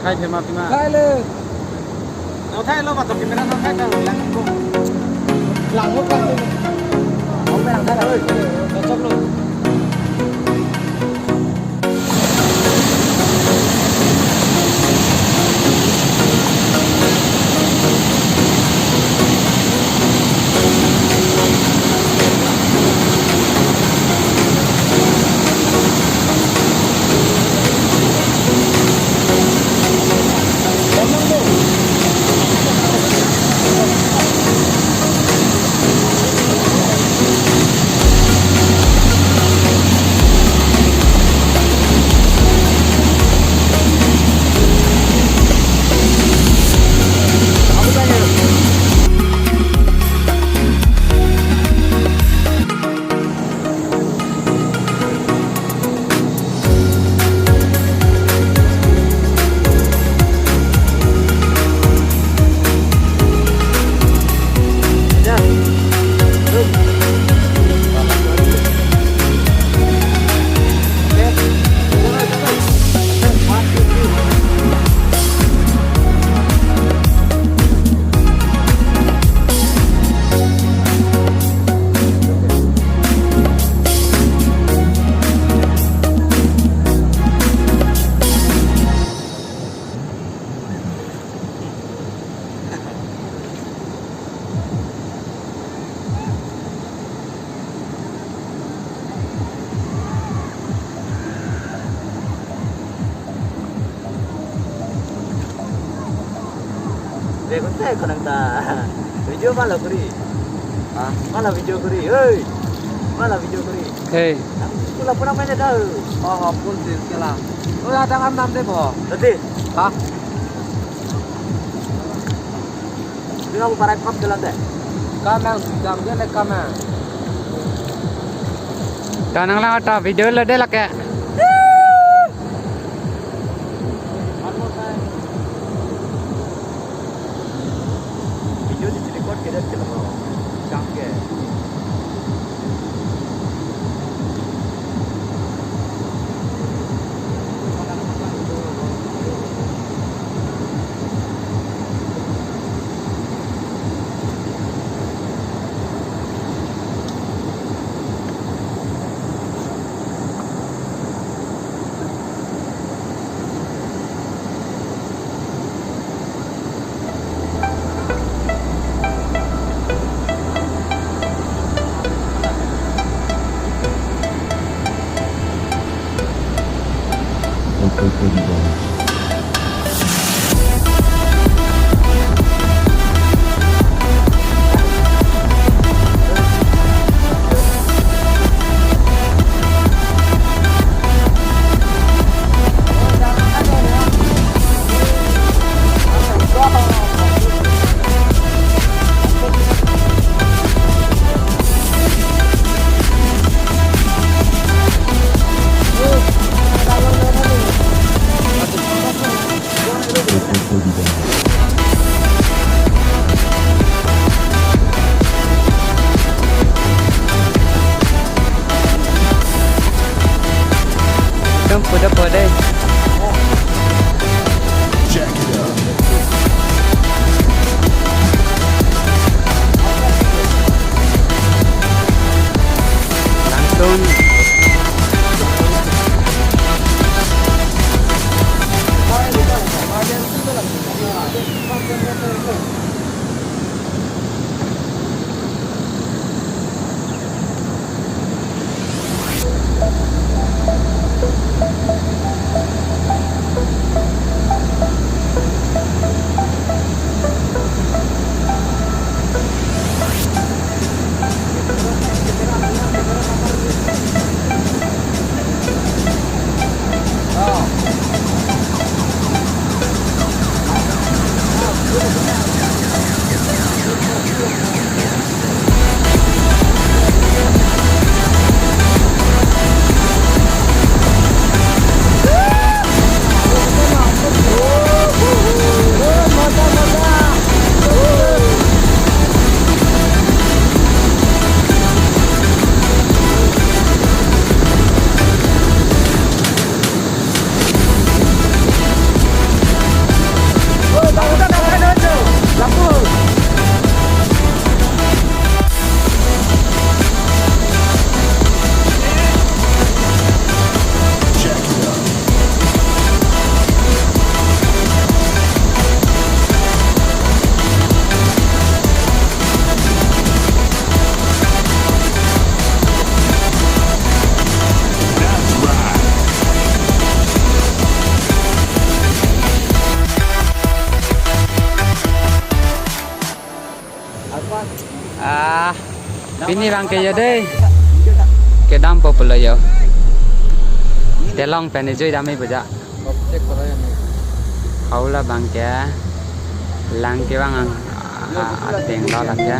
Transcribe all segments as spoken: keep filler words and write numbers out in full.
Khai thema pima. Khai le. Nangthailo, matok camera nangthai ta lang ko. Lang ko kan. Ong pe nangthai ta. Oi, cocok lo. Dei, konat konat ta. Video mala kuri. Ha? Mala video kuri. Hei. Mala video kuri. Hei. Pula pura main dah. Oh, oh, full sales ke la. Oh, ada kan nam deh, bo. Tadi. Ha? Dia mau parai pap jalan deh. Kamang, jam dia le kamang. Ta nanglang ta video lo deh lake. Video di record kita ke lo. Jam ke. Ekdom puda puda. Langsung. Pini abang ke yo dei. Kedampo pulo yo. Telong pen ejoi dam-i puja. Hau labang ke. Lang kevang ang, a, a, ateng lo lake.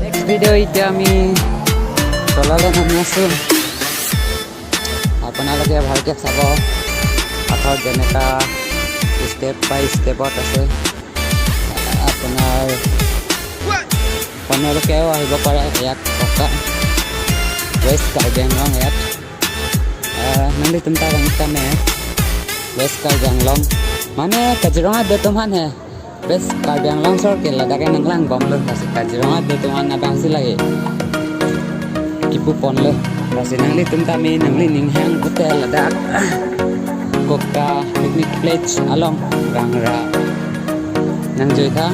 Next video এতিয়া আমি তললৈ নামি আছো। আপোনালোকে ভালকে চাব, পাথৰ যেনেকা step by step ত আছে। আপোনাৰ আপোনালোকেও আহিব পাৰে ইয়াত Kokka, West Karbi Anglong ইয়াত। Ah, nanglitum ta vang tame West Karbi Anglong, mane Kaziranga do atum aphan he. West Karbi Anglong sor ke ladak ke nanglangbomlo, lasi Kaziranga do atum aphan abangsi lake kipu ponlo. Lasi nanglitum tame nangli ning hang pute ladak Kokka picnic place along vangra nangjoi tha.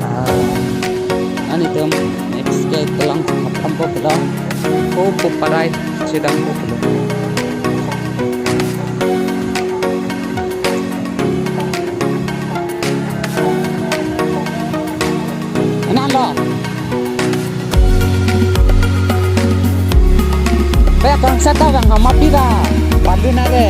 Ah, anitum next ke telong apampo pulo, ko puparai chedampo pulo. Analo. Pe kang seta kang hama pira. Pandu na re.